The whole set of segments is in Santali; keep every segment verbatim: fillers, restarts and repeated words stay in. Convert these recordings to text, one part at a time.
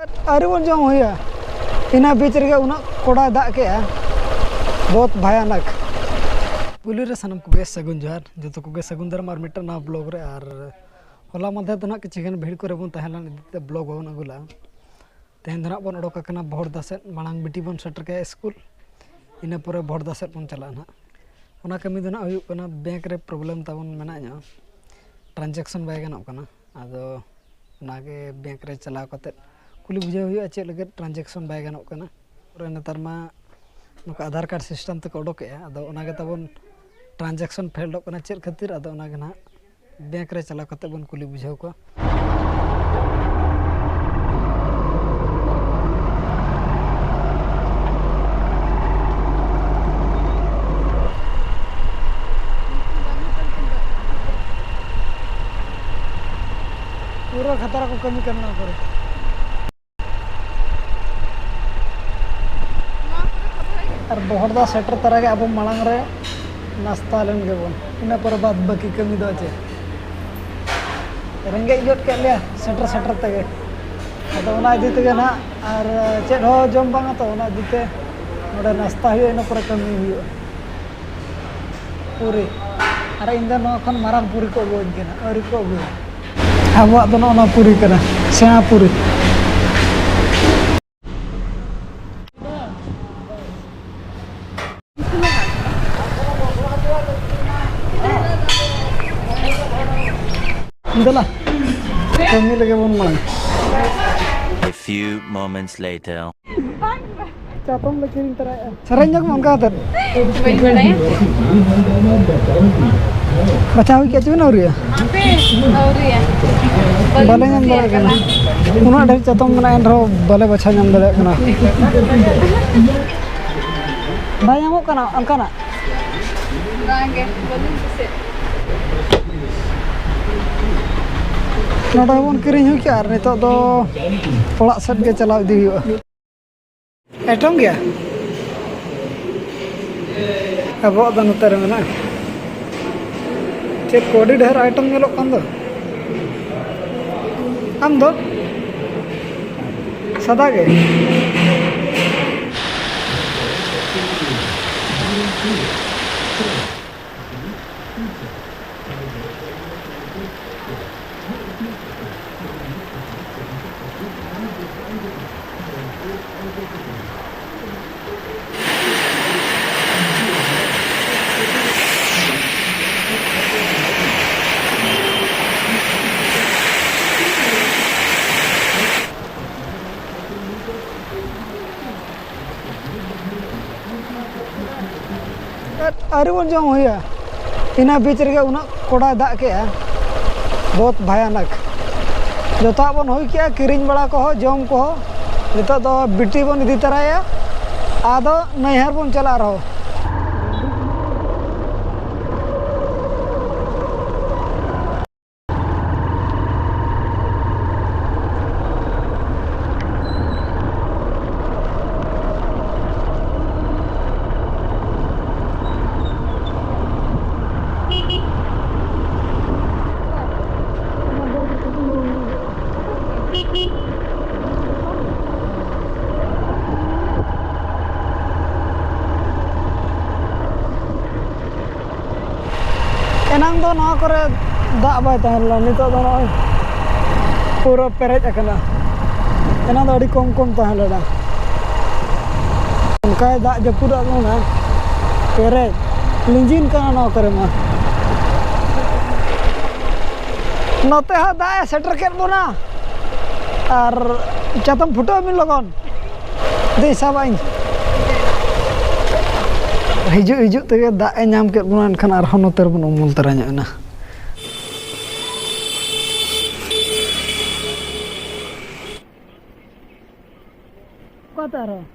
ᱟᱹᱣᱨᱤ ᱵᱚᱱ ᱡᱚᱢ ᱦᱩᱭᱩᱜᱼᱟ, ᱤᱱᱟᱹ ᱵᱤᱪ ᱨᱮᱜᱮ ᱩᱱᱟᱹᱜ ᱠᱚᱰᱟᱭ ᱫᱟᱜ ᱠᱮᱜᱼᱟ, ᱵᱚᱦᱩᱛ ᱵᱷᱟᱭᱟᱱᱟᱠ᱾ ᱯᱩᱭᱞᱩ ᱨᱮ ᱥᱟᱱᱟᱢ ᱠᱚᱜᱮ ᱥᱟᱹᱜᱩᱱ ᱡᱚᱦᱟᱨ, ᱡᱚᱛᱚ ᱠᱚᱜᱮ ᱥᱟᱹᱜᱩᱱ ᱫᱟᱨᱟᱢ ᱟᱨ ᱢᱤᱫᱴᱟᱝ ᱱᱟᱣᱟ ᱵᱞᱚᱜ ᱨᱮ᱾ ᱟᱨ ᱦᱚᱞᱟ ᱢᱟᱫᱷᱮᱨ ᱫᱚ ᱱᱟᱦᱟᱜ ᱠᱤᱪᱷᱩ ᱜᱟᱱ ᱵᱷᱤᱲ ᱠᱚᱨᱮ ᱵᱚᱱ ᱛᱟᱦᱮᱸ ᱞᱮᱱ ᱤᱫᱤ ᱛᱮ ᱵᱞᱚᱜ ᱵᱟᱵᱚᱱ ᱟᱹᱜᱩ ᱞᱮᱜᱼᱟ᱾ ᱛᱮᱦᱮᱧ ᱫᱚ ᱱᱟᱦᱟᱜ ᱵᱚᱱ ᱚᱰᱚᱠ ᱟᱠᱟᱱᱟ ᱵᱚᱦᱚᱲᱫᱟ ᱥᱮᱫ, ᱢᱟᱲᱟᱝ ᱵᱤᱴᱤ ᱵᱚᱱ ᱥᱮᱴᱮᱨ ᱠᱟᱭᱟ ᱥᱠᱩᱞ, ᱤᱱᱟᱹ ᱯᱚᱨᱮ ᱵᱚᱦᱚᱲᱫᱟ ᱥᱮᱫ ᱵᱚᱱ ᱪᱟᱞᱟᱜᱼᱟ ᱱᱟᱦᱟᱜ᱾ ᱚᱱᱟ ᱠᱟᱹᱢᱤ ᱫᱚ ᱱᱟᱦᱟᱜ ᱦᱩᱭᱩᱜ ᱠᱟᱱᱟ, ᱵᱮᱝᱠ ᱨᱮ ᱯᱨᱚᱵᱞᱮᱢ ᱛᱟᱵᱚᱱ ᱢᱮᱱᱟᱜ ᱧᱚᱜ, ᱴᱨᱟᱱᱡᱮᱠᱥᱚᱱ ᱵᱟᱭ ᱜᱟᱱᱚᱜ ᱠᱟᱱᱟ᱾ ᱟᱫᱚ ᱚᱱᱟᱜᱮ ᱵᱮᱝᱠ ᱨᱮ ᱪᱟᱞᱟᱣ ᱠᱟᱛᱮᱫ ᱠᱩᱞᱤ ᱵᱩᱡᱷᱟᱹᱣ ᱦᱩᱭᱩᱜᱼᱟ ᱪᱮᱫ ᱞᱟᱹᱜᱤᱫ ᱴᱨᱟᱱᱡᱮᱠᱥᱚᱱ ᱵᱟᱭ ᱜᱟᱱᱚᱜ ᱠᱟᱱᱟ᱾ ᱯᱩᱨᱟᱹ ᱱᱮᱛᱟᱨ ᱢᱟ ᱱᱚᱝᱠᱟ ᱟᱫᱷᱟᱨ ᱠᱟᱨᱰ ᱥᱤᱥᱴᱮᱢ ᱛᱮᱠᱚ ᱚᱰᱚᱠᱮᱜᱼᱟ, ᱟᱫᱚ ᱚᱱᱟᱜᱮ ᱛᱟᱵᱚᱱ ᱴᱨᱟᱱᱡᱮᱠᱥᱚᱱ ᱯᱷᱮᱞᱰᱚᱜ ᱠᱟᱱᱟ ᱪᱮᱫ ᱠᱷᱟᱹᱛᱤᱨ, ᱟᱫᱚ ᱚᱱᱟᱜᱮ ᱱᱟᱦᱟᱜ ᱵᱮᱝᱠ ᱨᱮ ᱪᱟᱞᱟᱣ ᱠᱟᱛᱮᱫ ᱵᱚᱱ ᱠᱩᱞᱤ ᱵᱩᱡᱷᱟᱹᱣ ᱠᱚᱣᱟ᱾ ᱯᱩᱨᱟᱹ ᱠᱷᱟᱛᱨᱟ ᱠᱚ ᱠᱟᱹᱢᱤ ᱠᱟᱱᱟ ᱱᱚᱣᱟ ᱠᱚᱨᱮ᱾ ᱟᱨ ᱵᱚᱦᱚᱲᱫᱟ ᱥᱮᱴᱮᱨ ᱛᱚᱨᱟ ᱜᱮ ᱟᱵᱚ ᱢᱟᱲᱟᱝ ᱨᱮ ᱱᱟᱥᱛᱟ ᱞᱮᱱ ᱜᱮᱵᱚᱱ, ᱤᱱᱟᱹ ᱯᱚᱨᱮ ᱵᱟᱫ ᱵᱟᱹᱠᱤ ᱠᱟᱹᱢᱤ ᱫᱚ ᱪᱮᱫ? ᱨᱮᱸᱜᱮᱡ ᱜᱚᱫ ᱠᱮᱫ ᱞᱮᱭᱟ ᱥᱮᱴᱮᱨ ᱥᱮᱴᱮᱨ ᱛᱮᱜᱮ᱾ ᱟᱫᱚ ᱚᱱᱟ ᱤᱫᱤ ᱛᱮᱜᱮ ᱱᱟᱦᱟᱜ ᱟᱨ ᱪᱮᱫ ᱦᱚᱸ ᱡᱚᱢ ᱵᱟᱝᱟ ᱛᱚ, ᱚᱱᱟ ᱤᱫᱤ ᱛᱮ ᱱᱚᱰᱮ ᱱᱟᱥᱛᱟ ᱦᱩᱭᱩᱜᱼᱟ, ᱤᱱᱟᱹ ᱯᱚᱨᱮ ᱠᱟᱹᱢᱤ ᱦᱩᱭᱩᱜᱼᱟ᱾ ᱯᱩᱨᱤ᱾ ᱟᱨ ᱤᱧ ᱫᱚ ᱱᱚᱣᱟ ᱠᱷᱚᱱ ᱢᱟᱨᱟᱝ ᱯᱩᱨᱤ ᱠᱚ ᱟᱹᱜᱩᱣᱟᱹᱧ ᱠᱟᱱᱟ, ᱟᱹᱣᱨᱤ ᱠᱚ ᱟᱹᱜᱩᱭᱟ᱾ ᱟᱵᱚᱣᱟᱜ ᱫᱚ ᱱᱚᱜᱼᱚ ᱱᱚᱣᱟ ᱯᱩᱨᱤ ᱠᱟᱱᱟ, ᱥᱮᱬᱟ ᱯᱩᱨᱤ᱾ ᱫᱮᱞᱟ, ᱠᱟᱹᱢᱤ ᱞᱟᱹᱜᱤᱫ ᱵᱚᱱ ᱢᱟᱲᱟᱝ᱾ A few moments later. ᱪᱟᱛᱚᱢ ᱞᱮ ᱠᱤᱨᱤᱧ ᱛᱚᱨᱟᱭᱮᱜᱼᱟ᱾ ᱥᱮᱨᱮᱧ ᱧᱚᱜ ᱢᱮ ᱚᱱᱠᱟ ᱠᱟᱛᱮ᱾ ᱵᱟᱹᱧ ᱵᱟᱲᱟᱭᱟ᱾ ᱵᱟᱪᱷᱟᱣ ᱦᱩᱭ ᱠᱮᱫ ᱪᱚ ᱵᱮᱱ ᱟᱹᱣᱨᱤᱭᱟ? ᱦᱟᱯᱮ, ᱟᱹᱣᱨᱤᱭᱟ᱾ ᱵᱟᱞᱮ ᱧᱟᱢ ᱫᱟᱲᱮᱭᱟᱜ ᱠᱟᱱᱟ᱾ ᱩᱱᱟᱹᱜ ᱰᱷᱮᱨ ᱪᱟᱛᱚᱢ ᱢᱮᱱᱟᱜᱼᱟ, ᱮᱱ ᱨᱮᱦᱚᱸ ᱵᱟᱞᱮ ᱵᱟᱪᱷᱟᱣ ᱧᱟᱢ ᱫᱟᱲᱮᱭᱟᱜ ᱠᱟᱱᱟ᱾ ᱵᱟᱭ ᱧᱟᱢᱚᱜ ᱠᱟᱱᱟ ᱚᱱᱠᱟᱱᱟᱜ᱾ ᱵᱟᱝᱜᱮ, ᱵᱟᱹᱞᱤᱧ ᱠᱩᱥᱤᱭᱟᱜ᱾ ᱱᱚᱰᱮ ᱵᱚᱱ ᱠᱤᱨᱤᱧ ᱦᱩᱭ ᱠᱮᱜᱼᱟ ᱟᱨ ᱱᱤᱛᱚᱜ ᱫᱚ ᱚᱲᱟᱜ ᱥᱮᱫ ᱜᱮ ᱪᱟᱞᱟᱣ ᱤᱫᱤ ᱦᱩᱭᱩᱜᱼᱟ᱾ ᱟᱭᱴᱮᱢ ᱜᱮᱭᱟ? ᱟᱵᱚᱣᱟᱜ ᱫᱚ ᱱᱚᱛᱮ ᱨᱮ ᱢᱮᱱᱟᱜᱼᱟ᱾ ᱪᱮᱫ ᱠᱚ ᱟᱹᱰᱤ ᱰᱷᱮᱨ ᱟᱭᱴᱮᱢ ᱧᱮᱞᱚᱜ ᱠᱟᱱ ᱫᱚ᱾ ᱟᱢ ᱫᱚ? ᱥᱟᱫᱟ ᱜᱮ᱾ ᱟᱹᱣᱨᱤ ᱵᱚᱱ ᱡᱚᱢ ᱦᱩᱭᱩᱜᱼᱟ, ᱤᱱᱟᱹ ᱵᱤᱪ ᱨᱮᱜᱮ ᱩᱱᱟᱹᱜ ᱠᱚᱰᱟᱭ ᱫᱟᱜ ᱠᱮᱜᱼᱟ, ᱵᱚᱦᱩᱛ ᱵᱷᱟᱭᱟᱱᱚᱠ᱾ ᱡᱚᱛᱚᱣᱟᱜ ᱵᱚᱱ ᱦᱩᱭ ᱠᱮᱜᱼᱟ, ᱠᱤᱨᱤᱧ ᱵᱟᱲᱟ ᱠᱚᱦᱚᱸ, ᱡᱚᱢ ᱠᱚᱦᱚᱸ᱾ ᱱᱤᱛᱚᱜ ᱫᱚ ᱵᱤᱴᱤ ᱵᱚᱱ ᱤᱫᱤ ᱛᱟᱨᱟᱭᱟ, ᱟᱫᱚ ᱱᱟᱹᱭᱦᱟᱹᱨ ᱵᱚᱱ ᱪᱟᱞᱟᱜᱼᱟ ᱟᱨᱦᱚᱸ᱾ ᱮᱱᱟᱝ ᱫᱚ ᱱᱚᱣᱟ ᱠᱚᱨᱮ ᱫᱟᱜ ᱵᱟᱭ ᱛᱟᱦᱮᱸ ᱞᱮᱱᱟ, ᱱᱤᱛᱚᱜ ᱫᱚ ᱱᱚᱜᱼᱚᱭ ᱯᱩᱨᱟᱹ ᱯᱮᱨᱮᱡ ᱟᱠᱟᱱᱟ᱾ ᱮᱱᱟᱝ ᱫᱚ ᱟᱹᱰᱤ ᱠᱚᱢ ᱠᱚᱢ ᱛᱟᱦᱮᱸ ᱞᱮᱱᱟ᱾ ᱚᱱᱠᱟᱭ ᱫᱟᱜ ᱡᱟᱹᱯᱩᱫ ᱟᱫ ᱵᱚᱱᱟ, ᱯᱮᱨᱮᱡ ᱞᱤᱸᱡᱤᱱ ᱠᱟᱱᱟ ᱱᱚᱣᱟ ᱠᱚᱨᱮ ᱢᱟ᱾ ᱱᱚᱛᱮ ᱦᱚᱸ ᱫᱟᱜ ᱮ ᱥᱮᱴᱮᱨ ᱠᱮᱫ ᱵᱚᱱᱟ᱾ ᱟᱨ ᱪᱟᱛᱚᱢ ᱯᱷᱩᱴᱟᱹᱣ ᱢᱮ ᱞᱚᱜᱚᱱ᱾ ᱫᱮ, ᱥᱟᱵ ᱟᱹᱧ᱾ ᱦᱤᱡᱩᱜ ᱦᱤᱡᱩᱜ ᱛᱮᱜᱮ ᱫᱟᱜ ᱮ ᱧᱟᱢ ᱠᱮᱫ ᱵᱚᱱᱟ, ᱮᱱᱠᱷᱟᱱ ᱟᱨᱦᱚᱸ ᱱᱚᱛᱮ ᱨᱮᱵᱚᱱ ᱩᱢᱩᱞ ᱛᱟᱨᱟ ᱧᱚᱜ ᱮᱱᱟ᱾ ᱚᱠᱟᱛᱮ ᱟᱨᱦᱚᱸ?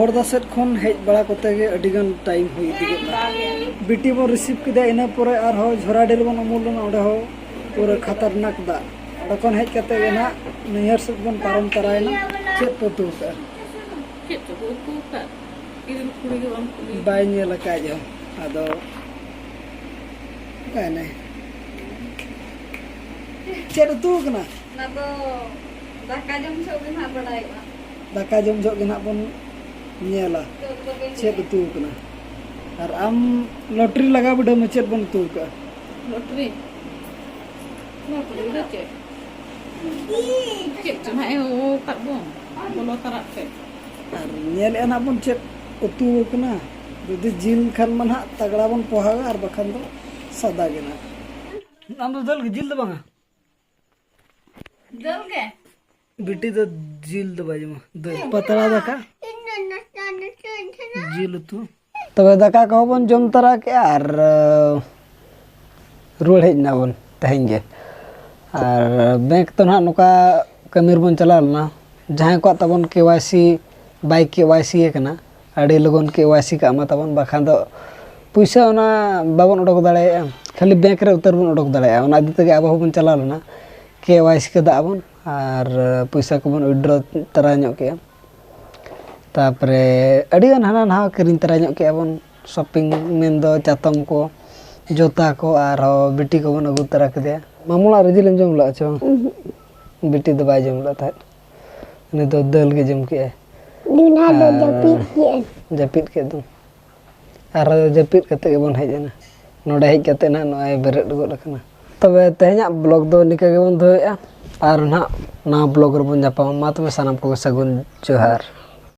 ᱦᱚᱲᱫᱟ ᱥᱮᱫ ᱠᱷᱚᱱ ᱦᱮᱡ ᱵᱟᱲᱟ ᱠᱚᱛᱮ ᱜᱮ ᱟᱹᱰᱤ ᱜᱟᱱ ᱴᱟᱭᱤᱢ ᱦᱩᱭ ᱤᱫᱤ ᱜᱚᱫ ᱱᱟ᱾ ᱵᱤᱴᱤ ᱵᱚᱱ ᱨᱤᱥᱤᱵᱷ ᱠᱮᱫᱟ, ᱤᱱᱟᱹ ᱯᱚᱨᱮ ᱟᱨᱦᱚᱸ ᱡᱷᱚᱨᱟᱰᱤ ᱨᱮᱵᱚᱱ ᱩᱢᱩᱞ ᱞᱮᱱᱟ, ᱚᱸᱰᱮ ᱦᱚᱸ ᱯᱩᱨᱟᱹ ᱠᱷᱟᱛᱟᱨᱱᱟᱠ ᱫᱟᱜ᱾ ᱚᱸᱰᱮ ᱠᱷᱚᱱ ᱦᱮᱡ ᱠᱟᱛᱮ ᱜᱮ ᱱᱟᱦᱟᱜ ᱱᱟᱹᱭᱦᱟᱹᱨ ᱥᱮᱫ ᱵᱚᱱ ᱯᱟᱨᱚᱢ ᱛᱟᱨᱟᱭᱮᱱᱟ᱾ ᱪᱮᱫ ᱯᱮ ᱩᱛᱩ ᱠᱟᱜᱼᱟ? ᱪᱮᱫ ᱪᱚ ᱠᱚ ᱩᱛᱩ ᱟᱠᱟᱫ? ᱤᱧ ᱨᱮᱱ ᱠᱩᱲᱤ ᱜᱮ ᱵᱟᱢ ᱠᱩᱞᱤ ᱵᱟᱭ ᱧᱮᱞ ᱟᱠᱟᱫ ᱡᱚ᱾ ᱟᱫᱚ ᱚᱠᱟᱭᱮᱱᱟᱭ? ᱪᱮᱫ ᱩᱛᱩ ᱠᱟᱱᱟ? ᱚᱱᱟ ᱫᱚ ᱫᱟᱠᱟ ᱡᱚᱢ ᱡᱚᱦᱚᱜ ᱜᱮ ᱱᱟᱦᱟᱜ ᱵᱟᱰᱟᱭᱚᱜᱼᱟ᱾ ᱫᱟᱠᱟ ᱡᱚᱢ ᱡᱚᱦᱚᱜ ᱜᱮ ᱱᱟᱦᱟᱜ ᱵᱚᱱ ᱧᱮᱞᱟ ᱱᱤᱛᱚᱜ ᱫᱚ ᱵᱟᱹᱧ ᱪᱮᱫ ᱞᱟᱹᱭᱟ᱾ ᱩᱛᱩ ᱠᱟᱱᱟ᱾ ᱟᱨ ᱟᱢ ᱞᱚᱴᱨᱤ ᱞᱟᱜᱟᱣ ᱵᱤᱰᱟᱹᱣ ᱢᱮ, ᱪᱮᱫ ᱵᱚᱱ ᱩᱛᱩ ᱠᱟᱜᱼᱟ? ᱞᱚᱴᱨᱤ? ᱞᱚᱴᱨᱤ ᱫᱚ ᱪᱮᱫ? ᱪᱮᱫ ᱪᱚ ᱱᱟᱦᱟᱜ ᱮ ᱦᱚᱦᱚ ᱟᱠᱟᱫ ᱵᱚᱱ, ᱵᱚᱞᱚ ᱛᱟᱨᱟᱜ ᱯᱮ᱾ ᱟᱨ ᱧᱮᱞᱮᱫᱼᱟ ᱱᱟᱦᱟᱜ ᱵᱚᱱ ᱪᱮᱫ ᱩᱛᱩ ᱠᱟᱱᱟ᱾ ᱡᱩᱫᱤ ᱡᱤᱞ ᱠᱷᱟᱱ ᱢᱟ ᱱᱟᱦᱟᱜ ᱛᱟᱜᱲᱟ ᱵᱚᱱ ᱯᱚᱦᱟᱣᱟ, ᱟᱨ ᱵᱟᱠᱷᱟᱱ ᱫᱚ ᱥᱟᱫᱟ ᱜᱮ ᱱᱟᱦᱟᱜ᱾ ᱟᱢ ᱫᱚ ᱫᱟᱹᱞ ᱜᱮ, ᱡᱤᱞ ᱫᱚ ᱵᱟᱝᱟ? ᱫᱟᱹᱞ ᱜᱮ? ᱵᱤᱴᱤ ᱫᱚ ᱡᱤᱞ ᱫᱚ ᱵᱟᱭ ᱡᱚᱢᱟ, ᱫᱟᱹᱞ ᱯᱟᱛᱲᱟ ᱫᱟᱠᱟ᱾ ᱡᱤᱞ ᱩᱛᱩ᱾ ᱛᱚᱵᱮ ᱫᱟᱠᱟ ᱠᱚᱦᱚᱸ ᱵᱚᱱ ᱡᱚᱢ ᱛᱟᱨᱟ ᱠᱮᱜᱼᱟ ᱟᱨ, ᱟᱸ, ᱨᱩᱣᱟᱹᱲ ᱦᱮᱡ ᱮᱱᱟ ᱵᱚᱱ ᱛᱮᱦᱮᱧ ᱜᱮ᱾ ᱟᱨ ᱵᱮᱝᱠ ᱫᱚ ᱱᱟᱦᱟᱜ ᱱᱚᱝᱠᱟ ᱠᱟᱹᱢᱤ ᱨᱮᱵᱚᱱ ᱪᱟᱞᱟᱣ ᱞᱮᱱᱟ, ᱡᱟᱦᱟᱸᱭ ᱠᱚᱣᱟᱜ ᱛᱟᱵᱚᱱ ᱠᱮ ᱣᱟᱭ ᱥᱤ ᱵᱟᱭ ᱠᱮ ᱣᱟᱭ ᱥᱤ ᱟᱠᱟᱱᱟ, ᱟᱹᱰᱤ ᱞᱚᱜᱚᱱ ᱠᱮ ᱣᱟᱭ ᱥᱤ ᱠᱟᱜ ᱢᱟ ᱛᱟᱵᱚᱱ, ᱵᱟᱠᱷᱟᱱ ᱫᱚ ᱯᱩᱭᱥᱟᱹ ᱚᱱᱟ ᱵᱟᱵᱚᱱ ᱚᱰᱚᱠ ᱫᱟᱲᱮᱭᱟᱜᱼᱟ, ᱠᱷᱟᱹᱞᱤ ᱵᱮᱝᱠ ᱨᱮ ᱩᱛᱟᱹᱨ ᱵᱚᱱ ᱚᱰᱚᱠ ᱫᱟᱲᱮᱭᱟᱜᱼᱟ᱾ ᱚᱱᱟ ᱤᱫᱤ ᱛᱮᱜᱮ ᱟᱵᱚ ᱦᱚᱸᱵᱚᱱ ᱪᱟᱞᱟᱣ ᱞᱮᱱᱟ, ᱠᱮ ᱣᱟᱭ ᱥᱤ ᱠᱟᱫᱟ ᱵᱚᱱ ᱟᱨ ᱯᱩᱭᱥᱟᱹ ᱠᱚᱵᱚᱱ ᱩᱭᱤᱰᱨᱚ ᱛᱟᱨᱟ ᱧᱚᱜ ᱠᱮᱜᱼᱟ᱾ ᱛᱟᱨᱯᱚᱨᱮ ᱟᱹᱰᱤᱜᱟᱱ ᱦᱟᱱᱟ ᱱᱟᱣᱟ ᱠᱤᱨᱤᱧ ᱛᱟᱨᱟ ᱧᱚᱜ ᱠᱮᱜᱼᱟ ᱵᱚᱱ, ᱥᱚᱯᱤᱝ ᱢᱮᱱᱫᱚ ᱪᱟᱛᱚᱢ ᱠᱚ, ᱡᱩᱛᱟ ᱠᱚ, ᱟᱨᱦᱚᱸ ᱵᱤᱴᱤ ᱠᱚᱵᱚᱱ ᱟᱹᱜᱩ ᱛᱟᱨᱟ ᱠᱮᱫᱮᱭᱟ᱾ ᱢᱟᱢᱚ ᱚᱲᱟᱜ ᱨᱮ ᱡᱤᱞᱮᱢ ᱡᱚᱢ ᱞᱟᱜᱼᱟ ᱪᱮ ᱵᱟᱝ? ᱵᱤᱴᱤ ᱫᱚ ᱵᱟᱭ ᱡᱚᱢ ᱞᱮᱫ ᱛᱟᱦᱮᱸᱫ, ᱩᱱᱤ ᱫᱚ ᱫᱟᱹᱞ ᱜᱮ ᱡᱚᱢ ᱠᱮᱜᱼᱟᱭ᱾ ᱫᱤᱱ ᱦᱟᱸᱜ ᱫᱚ ᱟᱨ ᱡᱟᱹᱯᱤᱫ ᱠᱮᱜᱼᱟᱭ᱾ ᱡᱟᱹᱯᱤᱫ ᱠᱮᱫ ᱫᱚ᱾ ᱟᱨᱦᱚᱸ ᱡᱟᱹᱯᱤᱫ ᱠᱟᱛᱮ ᱜᱮᱵᱚᱱ ᱦᱮᱡ ᱮᱱᱟ᱾ ᱱᱚᱰᱮ ᱦᱮᱡ ᱠᱟᱛᱮ ᱱᱟᱦᱟᱜ ᱱᱚᱜᱼᱚᱭ ᱵᱮᱨᱮᱫ ᱜᱚᱫ ᱟᱠᱟᱱᱟ᱾ ᱛᱚᱵᱮ ᱛᱮᱦᱮᱧᱟᱜ ᱵᱞᱚᱜ ᱫᱚ ᱱᱤᱝᱠᱟᱹ ᱜᱮᱵᱚᱱ ᱫᱚᱦᱚᱭᱮᱫᱼᱟ, ᱟᱨ ᱱᱟᱦᱟᱜ ᱱᱟᱣᱟ ᱵᱞᱚᱜ ᱨᱮᱵᱚᱱ ᱧᱟᱯᱟᱢᱟ᱾ ᱢᱟ ᱛᱚᱵᱮ ᱥᱟᱱᱟᱢ ᱠᱚᱜᱮ ᱥᱟᱹᱜᱩᱱ ᱡᱚᱦᱟᱨ᱾